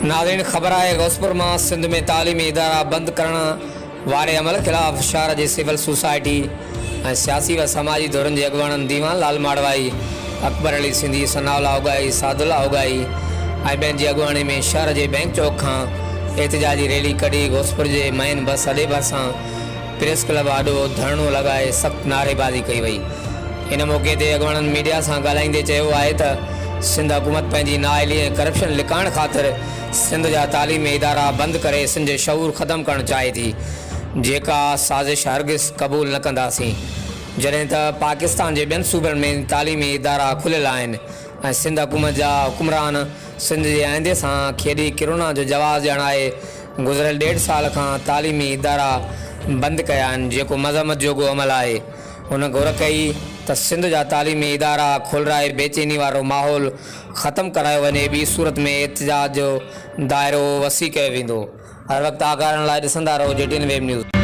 ناظرين خبر آهي غوثپور مان سنڌ ۾ تعليمي ادارا بند ڪرڻ واري عمل خلاف شهر جي سول سوسائٽي ۽ سياسي و سماجي ڌرين جي اڳواڻن ديوان لال ماڙوائي، اڪبر علي سنڌي، ثناء الله اوڳاهي، سعد الله اوڳاهي ۽ ٻين جي اڳواڻي ۾ شهر جي بئنڪ چوڪ کان احتجاجي ريلي ڪڍي غوثپور جي مئن بس اڏي ڀرسان پريس ڪلب آڏو ڌرڻو لڳائي سخت نعريبازي ڪئي وئي. ان موقعي تي اڳواڻن ميڊيا سان ڳالهائيندي چيو آهي ته سنڌ حڪومت پنهنجي نااهلي ۽ ڪرپشن لڪائڻ خاطر سنڌ جا تعليمي ادارا بند ڪري سنڌ جو شعور ختم ڪرڻ چاهي ٿي جيڪا سازش هرگز قبول نه ڪنداسين جڏهن ته پاڪستان جي ٻين صوبن ۾ تعليمي ادارا کليل آهن ۽ سنڌ حڪومت جا حڪمران سنڌ جي آئيندي سان کيڏي ڪرونا جو جواز ڄاڻائي گذريل ڏيڍ سال کان تعليمي ادارا بند ڪيا آهن جيڪو مذمت جوڳو عمل آهي. هن گهر ڪئي ته سنڌ جا تعليمي ادارا کولرائي بيچيني وارو ماحول ختم ڪرايو وڃي ٻي صورت ۾ احتجاج جو دائرو وسيع ڪيو ويندو. هر وقت آگاهه رهڻ لاء ڏسندا رهو جي ٽي اين ويب نيوز.